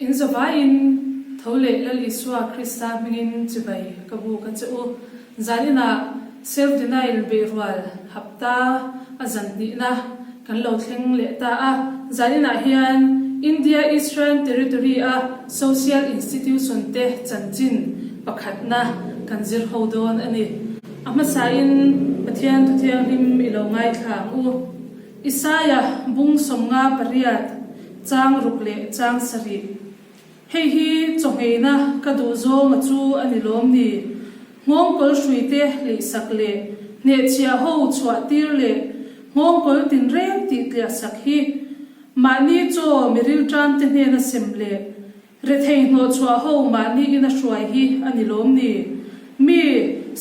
In zavaiin tho leh Lal Isua Krista hmingin chibai ka buk a che u. Zaninah Self Denial beihrual hapta a zan hnihna kan lo thleng leh ta a. Zaninah hian India Eastern Territory a Social Institution te chanchin pakhatna kan zir ho dawn a ni. A hmasain Pathian Thuthianghlim i lo ngaithla ang u. Isaia bung 58, chang ruk leh chang sarih. Hei hi chawngheina ka duh zawnga chu a ni lawm ni? Nghawngkawl hruite lihsak leh hnehchhiah ho chhuah tir leh nghawngkawl tinreng tih tliahsak hi mahni chaw mi rilṭamte hnena sem leh Rethei hnawhchhuah ho mahni in a hruai hi a ni lawm ni? Mi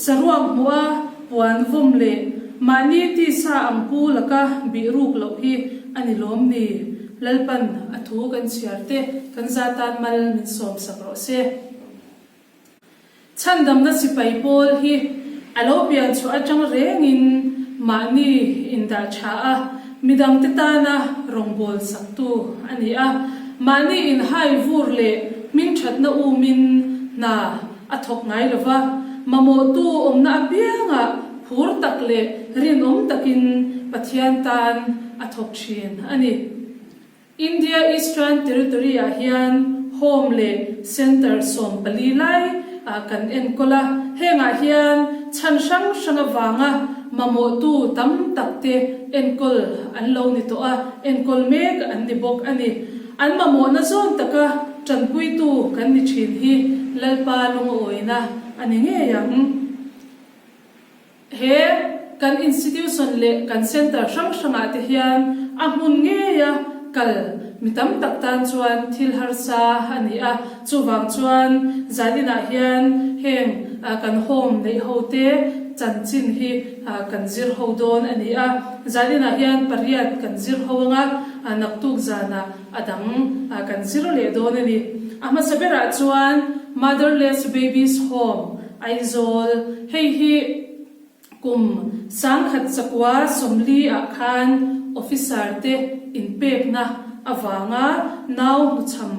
saruak hmuh a puan vawm leh mahni tisa ang pu laka bih ruk loh hi a ni lawm ni? Lalpan a thu kan chhiar te kan za tan mal min sawm sak rawh se. Chhandamna sipai pawl hi a lo pian chhuah atang rengin mahni indah tha a, midangte tana rawngbâwl saktu a ni a. Mahni inhai vur leh hmingthatna umin hna a thawk ngai lo va, mamawhtu awmna apiangah phur tak leh rinawm takin Pathian tan a thawk thin a ni. India Eastern Territory ah hian Home leh Centre 14 lai kan enkawl a, hengah hian chhan hrang hrang avanga mamawhtu tam tak te enkawl an lo ni tawh a, enkawl mek an ni bawk a ni. An mamawhna zawn taka tanpuitu kan ni thin hi Lalpa lungawina a ni ngei ang. He kan institution leh kan centre hrang hrangah te hian a hmun ngeia kal mi tam tak tan chuan thil harsa a ni a, chuvang chuan zaninah hian heng kan home neih ho te chanchin hi kan zir ho dawn a ni a. Zaninah hian pariat kan zir ho anga naktuk zanah a dang kan zir leh dawn a ni. A hmasa berah chuan Motherless Babies Home, Aizawl, hei hi kum 1940 ah khan officer te inpekna avanga nau hnuchham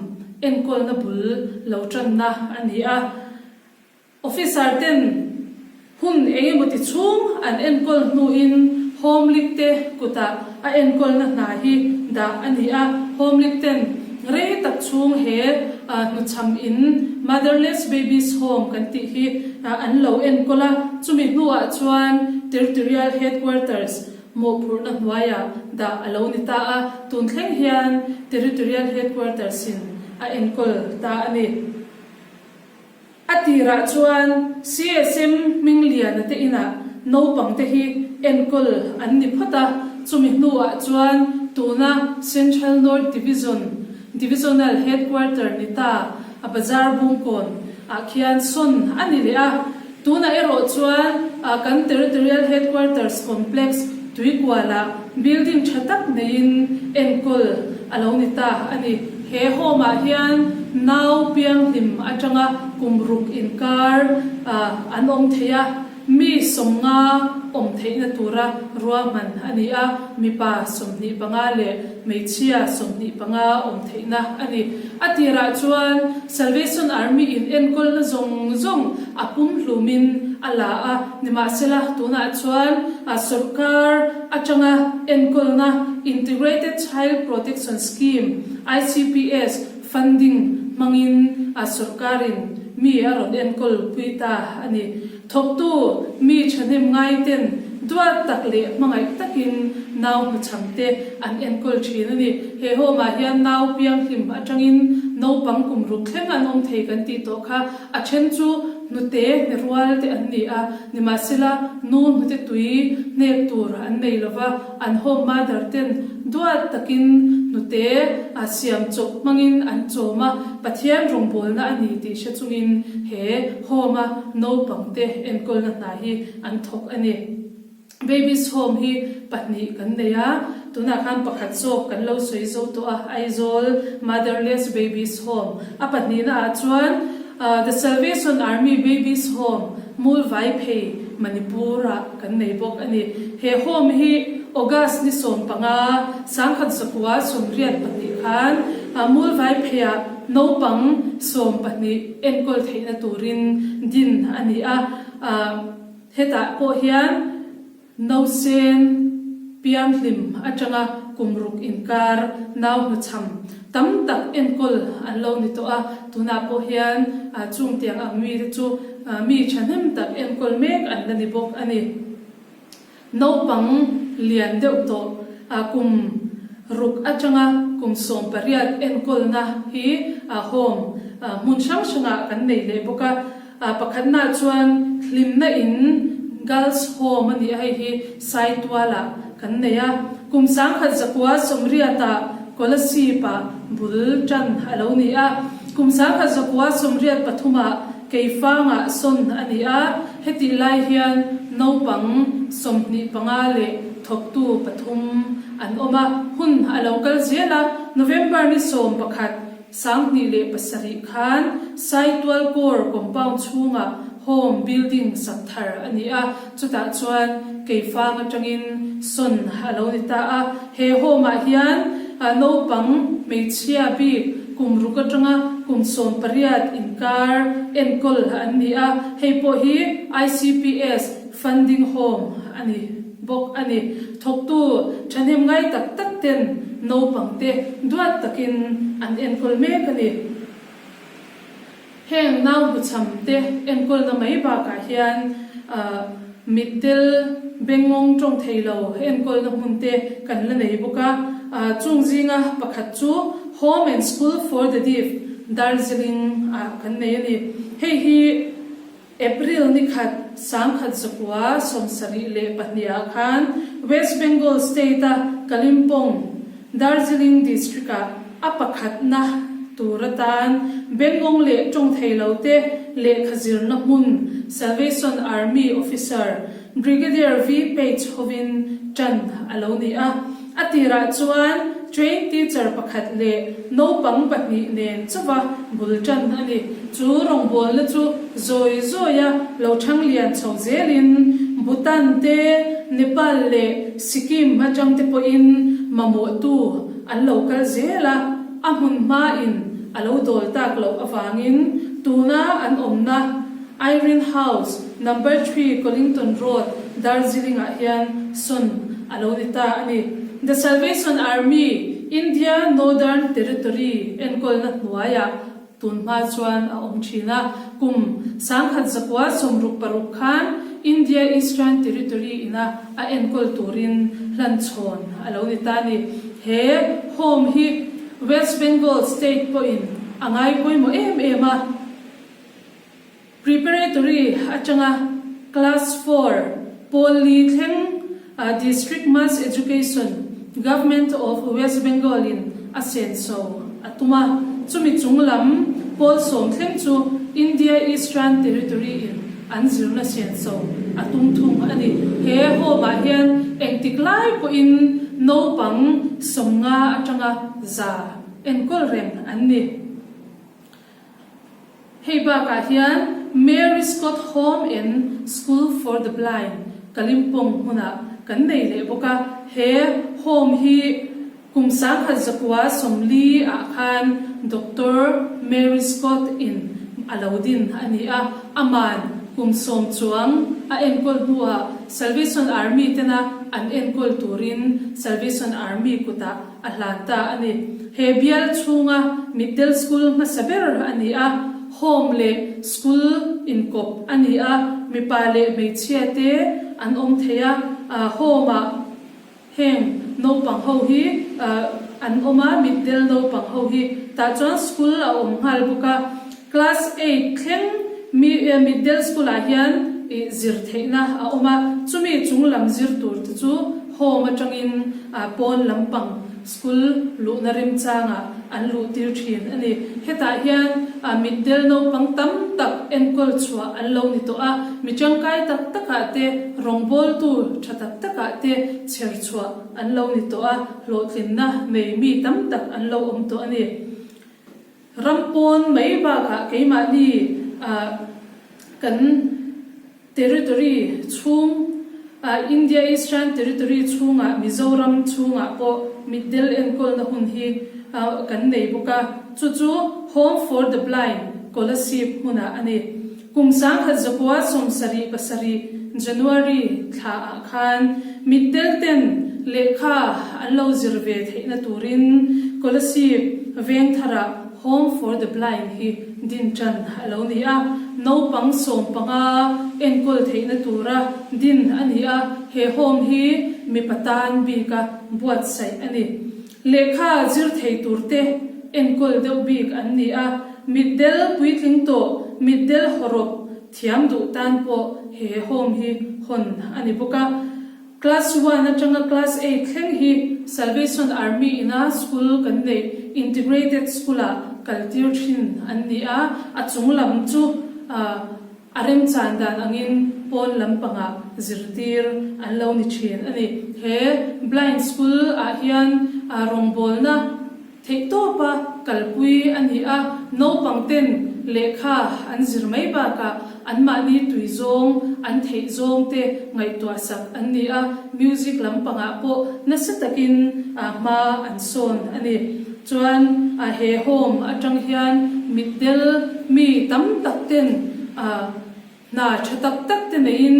enkawlna bul lo tanna a ni a. Officer ten hun eng emaw ti chhung an enkawl hnuin Home League te kutah a enkawlna hna hi dah a ni a. Home League ten rei tak chhung he hnuchham in Motherless Babies Home kan tih hi an lo enkawl a, chumi hnuah chuan Territorial Headquarters mawhphurhna hnuaiah dah a lo ni ta a, tun thleng hian Territorial Headquarters in a enkawl ta a ni. A tirah chuan CSM Hmingliana te inah naupang te hi enkawl an ni phawt a, chumi hnuah chuan tuna Central North Division, Divisional Headquarter ni ta a Bazar Bungkawn ah khian sawn a ni leh a. Tunah erawh chuan kan Territorial Headquarters Complex Tuikualah building tha tak neiin enkawl a lo ni ta a ni. He home ah hian nau pianghlim atanga kum ruk inkar an awm thei a, mi 50 awm theihna tura ruahman a ni a, mipa 25 leh hmeichhia 25 awm theihna a ni. A tirah chuan Salvation Army in enkawlna zawng zawng a pumhlumin a la a, nimahsela tunah chuan sawrkar atanga enkawlna Integrated Child Protection Scheme, ICPS, funding hmangin sawrkarin mi a rawn enkawl pui ta a ni. Thawktu mi thahnem ngaiten duat tak leh hmangaih takin nau hnuchham te an enkawl thin a ni. He home ah hian nau pianghlim atangin naupang kum ruk thleng an awm thei kan tih tawh kha. A then chu hnute hne rual te an ni a, nimahsela nu hnute tui hnek tur an nei lova, an home mother ten duat takin hnute a siam chawp hmangin an chawm a, Pathian rawngbawlna a ni tih hre chungin he home a naupang te enkawlna hna hi an thawk a ni. Babies Home hi pahnih kan nei a, tunah khan pakhat zawk kan lo sawi zo tawh a, Aizawl Motherless Babies Home. A pahnihna ah chuan The Salvation Army Babies Home, Mulvaiphei, Manipur ah kan nei bawk a ni. He home hi August ni 15, 1982 khan Mulvaiphei ah. Naupang 12 enkawl theihna turin din a ni a. Hetah pawh hian Nausen pianghlim atanga kum ruk inkar nau hnuchham tam tak enkawl an lo ni tawh a, tunah pawh hian chung tiang ang mite chu mi thahnem tak enkawl mek an la ni bawk a ni. Naupang lian deuh tawh kum ruk atanga kum 18 enkawlna hi home hmun hrang hrangah kan nei leh bawk a. Pakhatnaah chuan hlimna in Girls Home a ni a, hei hi Saitualah kan nei a. Kum 1980-ah Kolasib-ah bul tan a lo ni a. Kum 1983-ah Keifangah sawn a ni a, hetih lai hian naupang 25 leh thawktu pathum an awm a. Hun a lo kal zel a, November ni 11, 2007 khan Saitual Corps compound chhungah home building sak thar a ni a, chutah chuan Keifang atangin sawn a lo ni ta a. He home ah hian naupang hmeichhia bik kum ruk atanga kum 18 inkar enkawl an ni a, hei pawh hi ICPS funding home a ni bawk a ni. Thawktu thahnem ngai tak tak ten naupangte duat takin an enkawl mek a ni. Heng nau hnuchham te enkawlna mai bakah hian mitdel bengngawng tawng thei lo enkawlna hmun te kan la nei bawk a. Chung zinga pakhat chu Home and School for the Deaf, Darjeeling ah kan nei a ni. Hei hi April ni khat, 1972 ah khan West Bengal state-a Kalimpong, Darjeeling district-ah a pakhatna tur atan Bengong leh tawng thei lote lehkha zirna hmun Salvation Army officer Brigadier V. Page hovin tan a lo ni a. A tirah chuan trained teacher pakhat leh naupang pahnih nen chauva bul tan a ni. Chu rawngbawlna chu zawi zawia lo thang lian chho zelin Bhutan te, Nepal leh Sikkim atang te pawhin mamawhtu an lo kal zel a, a hmun hmain a lo dawl tak loh avangin tuna an awmna Irene House, Number three Collington Road, Darjeeling-ah hian sawn a lo ni ta a ni. The Salvation Army, India Northern Territory enkawlna hnuaiah tun hma chuan a awm thin a. Kum 1966 khan India Eastern Territory ina a enkawl turin hlanchhawn a lo ni ta a ni. He home hi West Bengal State pawhin a ngai pawimawh em em a. Preparatory atanga Class Four pawl li thleng District Mass Education, Government of West Bengal in a senso a tum a, chumi chung lam pawl sawm thleng chu India Eastern Territory in an zirna senso a tum thung a ni. He home ah hian engtik lai pawhin naupang 50 atanga 100 enkawl reng an ni. Hei bakah hian Mary Scott Home and School for the Blind, Kalimpong hmunah kan nei leh bawk a. He home hi kum 1940 ah khan Doctor Mary Scott in a lo din a ni a. Aman kum sawm chuang a enkawl hnuah Salvation Army tena an enkawl turin Salvation Army kutah a hlan ta a ni. He bial chhunga mitdel school hmasa ber a ni a, home leh school inkawp a ni a, mipa leh hmeichhia te an awm thei a, home ah heng naupang ho hi an awm a, mitdel naupang ho hi tah chuan school a awm nghal bawk a, class eight thleng mi mitdel school ah hian ih zir theihna a awm a, chumi chung lam zir tur te chu home atangin pawn lampang School luhna remchangah an luhtir thin a ni. Hetah hian mitdel naupang tam tak enkawl chhuah an lo ni tawh a, mi tangkai tak takah te, rawngbawltu tha tak takah te chher chhuah an lo ni tawh a, hlawhtlinna nei mi tam tak an lo awm tawh a ni. Ram pawn mai bakah keimahni kan Territory chhung, India Eastern Territory chhungah Mizoram chhungah pawh mitdel enkawlna hun hi kan nei bawk a, chu chu. Home for the Blind, Kolasib hmunah a ni. Kum 1977 January thla ah khan mitdel ten lehkha an lo zir ve theihna turin Kolasib Vengtharah Home for the Blind hi din tan a lo ni a, naupang 15 enkawl theihna tura din a ni a, he home hi mipa tan bika buatsaih a ni. Lehkha zir thei turte enkawl deuh bik an ni a, mitdel puitling tawh, mitdel hawrawp thiam duh tan pawh he home hi hawn a ni bawk a. Class one atanga class eight thleng hi Salvation Army ina school kan neih Integrated School ah kaltir thin an ni a, a chung lam chu a remchan dan angin pawn lampangah zirtir an lo ni thin a ni. He Blind School ah hian rawngbawlna Theihtawpa kalpui a ni a, naupangten lehkha an zir mai bakah anmahni tui zawng, an theih zawngte ngaihtuahsak an ni a, music lampangah pawh nasa takin hma an sawn a ni. Chuan he home atang hian mitdel mi tam takten Hna tha tak tak te neiin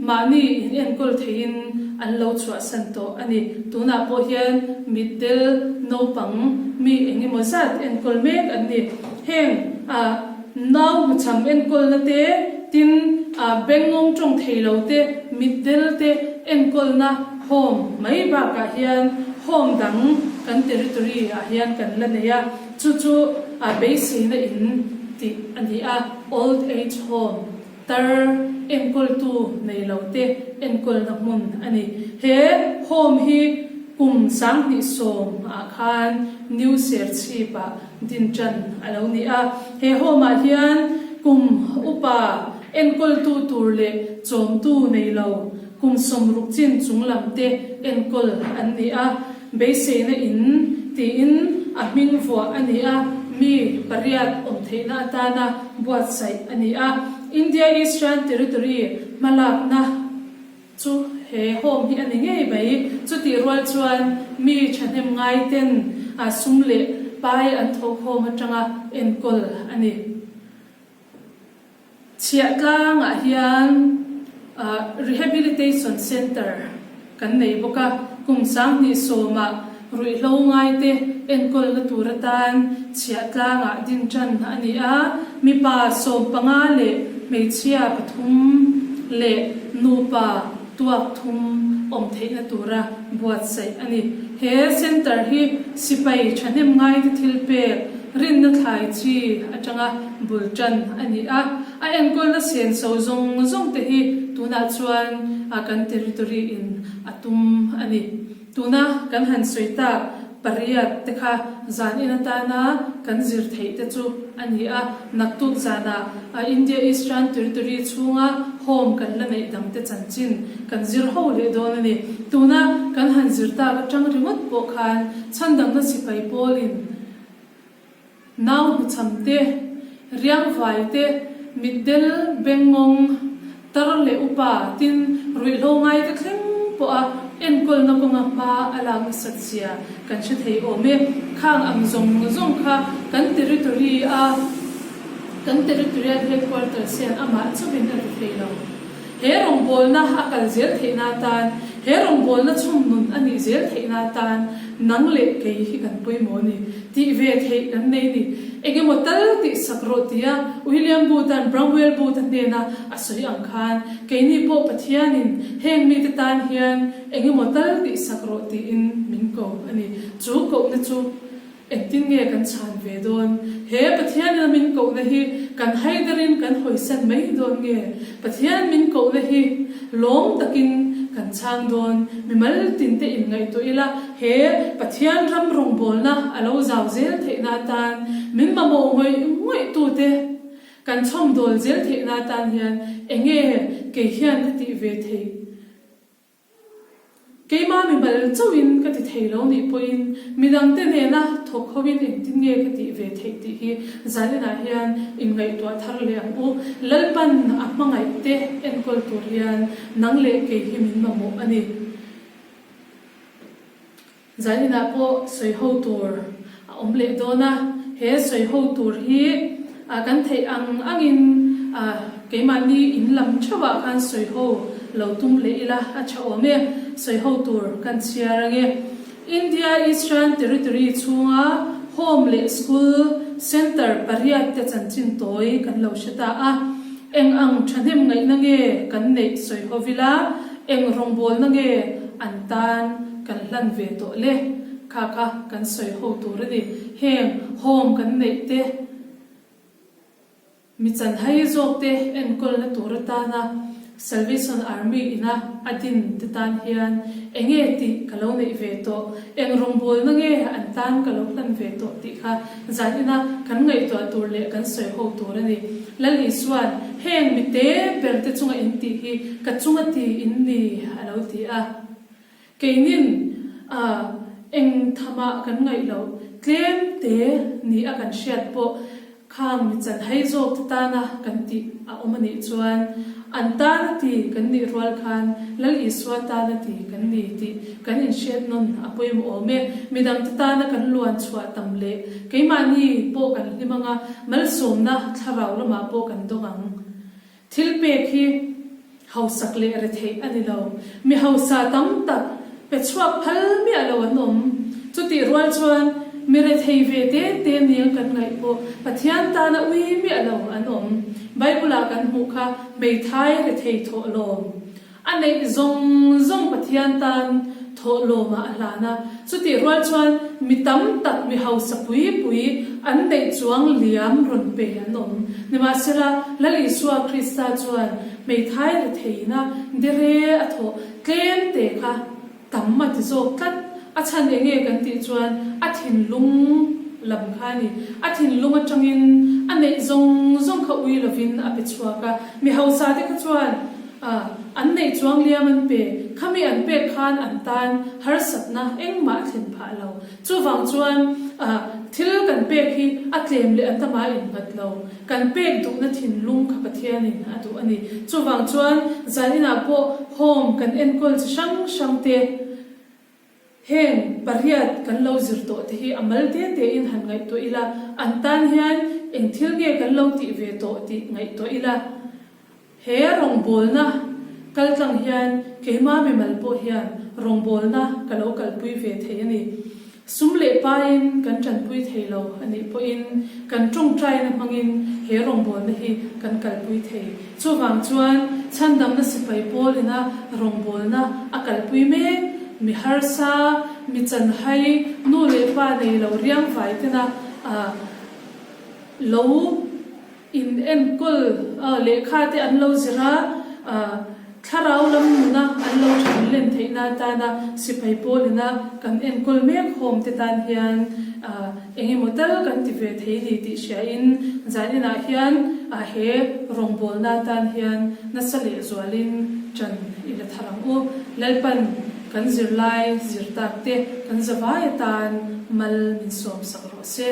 mahni in enkawl theiin an lo chhuahsan tawh a ni. Tunah pawh hian mitdel naupang mi eng emaw zat enkawl mek an ni. Heng ah nau hmuchham enkawlna te, tin ah bengngawng tawng thei lo te, mitdel te enkawlna home mai bakah hian home dang kan territory ah hian kan la nei a, chu chu ah beiseina in tih a ni a. Old Age Home, tar enkawltu nei lo te enkawlna hmun a ni. He home hi kum 2010 ah khan New Serchhip ah din tan a lo ni a. He home ah hian kum upa enkawltu tur leh chawmtu nei lo kum 60 chin chung lam te enkawl an ni a. Beiseina in tiin a hming vuah a ni a, mi pariat awm theihna atana buatsaih a ni a. India Eastern Territory hmalakna chu he home hi a ni ngei mai. Chutih rual chuan mi thahnem ngaiten sum leh pai an thawhkhawm atanga enkawl a ni. Chhiahtlangah hian Rehabilitation Centre kan nei bawk a, kum 2010 ah ruihhlo ngaite enkawlna tur atan Chhiahtlangah din tan a ni a, mipa 15 leh hmeichhia pathum leh nupa tuak thum awm theihna tura buatsaih a ni. He Centre hi sipai thahnem ngaite thil pek rinna thlai chi atanga bul tan a ni a, a enkawlna senso zawng zawng te hi tunah chuan kan territory in a tum a ni. Tuna kan han sawi tak pariat te kha zan in atana kan zir theih te chu a ni a, naktuk zanah India Eastern Territory chhunga home kan la neih dang te chanchin kan zir ho leh dawn a ni. Tuna kan han zir tak atang ringawt pawh khan chhandamna sipai pawlin Nau hnuchham te, riangvai te, mitdel, bengngawng, tar leh upa tin ruihhlo ngai te thleng pawha enkawlna kawnga hma a lak nasat zia kan hre thei awm e. Khang ang zawng zawng kha kan territory a kan territorial headquarters hian amah chauhin a ti thei lo. He rawngbawlna a kal zel theihna atan, he rawngbawlna chhung nun a nih zel theihna atan nang leh kei hi kan pawimawh a ni. Tih ve theih kan nei ni. Eng emaw tal tih sak rawh tia William Booth-a'n Bramwell Booth-a hnena a sawi ang khan, keini pawh Pathianin heng mite tan hian eng emaw tal tih sak rawh tiin min ko a ni. Chu kohna chu. Engtin nge kan chhan ve dawn? He Pathianina min kohna hi kan haiderin kan hawisan mai dawn nge? Pathian min kohna hi lawm takin kan chhang dawn? Mimal tinte inngaihtuah ila, he Pathian ram rawngbawlna a lo zau zel theihna atan min mamawh ngawih ngawih tute kan chhawmdawl zel theihna atan hian enge kei hian ka tih ve theih? Keimah mimal chauhin ka ti thei lo nih pawhin midangte nena thawk hoin engtin nge ka tih ve theih tih hi zaninah hian inngaihtuah thar leh ang u. Lalpan a hmangaihte enkawl tur hian nang leh kei hi min mamawh a ni. Zaninah pawh sawi ho tur a awm leh dawn a. He sawi ho tur hi kan theih ang angin keimahni in lam theuhah khan sawi ho lo tum leh ila a tha awm e. Sawi ho tur kan chhiar ange. India Eastern Territory chhunga Home leh School Centre pariat te chanchin tawi kan lo hre ta a. Eng ang thahnem ngaihna nge kan neih sawi ho vila, eng rawngbawlna nge an tan kan hlan ve tawh le? Kha kha kan sawi ho tur a ni. Heng home kan neih te, mi chanhai zawk te enkawlna tur atana Salvation Army ina a din te tan hian enge tih ka lo neih ve tawh, eng rawngbawlna nge an tan ka lo hlan ve tawh tih kha zan ina kan ngaihtuah tur leh kan sawi ho tur a ni. Lal Isua'n heng mi te ber te chunga in tih hi ka chunga ti in ni a lo ti a. Keinin a eng thamah kan ngaih loh tlem te ni a kan hriat pawh khang mi chanhai zawk te tana kan tih a awm a nih chuan an tana ti kan nih rual khan Lal Isua tana ti kan ni tih kan inhriat nawn a pawimawh awm e. Midang te tana kan luan chhuah tam leh keimahni pawh kan hlim anga malsawmna thlarau lamah pawh kan dawng ang. Thil pek hi hausak leh retheih a ni lo. Mi hausa tam tak pe chhuak phal miah lo an awm. Chutih rual chuan mi rethei ve te te nia kan ngaih pawh Pathian tana ui miah lo an awm. Bible-ah kan hmuh kha hmeithai rethei thawh lawm. A neih zawng zawng Pathian tan thawhlawmah a hlan a, chutih rual chuan mi tam tak mi hausa pui pui an neih chuang liam rawn pe an awm. Nimahsela, Lal Isua Krista chuan hmeithai retheihna dere a thawh tlem te kha tam a ti zawk tlat. A chhan eng nge kan tih chuan a thinlung lam kha a ni. A thinlung atangin a neih zawng zawng kha ui lovin a pe chhuak a. Mi hausa te kha chuan an neih chuang liam an pe. Khami an pek khan an tan harsatna engmah a thlen phah lo. Chuvang chuan thil kan pek hi a tlem leh a tama innghat lo. Kan pek duhna thinlung kha Pathianin a duh a ni. Chuvang chuan zaninah pawh home kan enkawl chi hrang hrang te, heng pariat kan lo zir tawh te hi a mal te tein han ngaihtuah ila, an tan hian eng thil nge kan lo tih ve tawh tih ngaihtuah ila. He rawngbawlna kaltlang hian keima mimal pawh hian rawngbawlna ka lo kalpui ve thei a ni. Sum leh pain kan tanpui thei lo a nih pawhin kan tawngtaina hmangin he rawngbawlna hi kan kalpui thei. Chuvang chuan chhandamna sipai pawlina rawngbawlna a kalpui mek, mi harsa, mi chanhai, nu leh pa nei lo riangvai tena lo In enkawl lehkha te an lo zir a, thlarau lam nuna an lo then len theihna atana sipai pawlina kan enkawl mek home te tan hian eng emaw tal kan ti ve thei ni tih hriain zaninah hian he rawngbawlna atan hian nasa lehzualin ṭan i la thar ang u. Lalpan kan zirlai zirtak te kan zavai atan mal min sawmsak rawh se.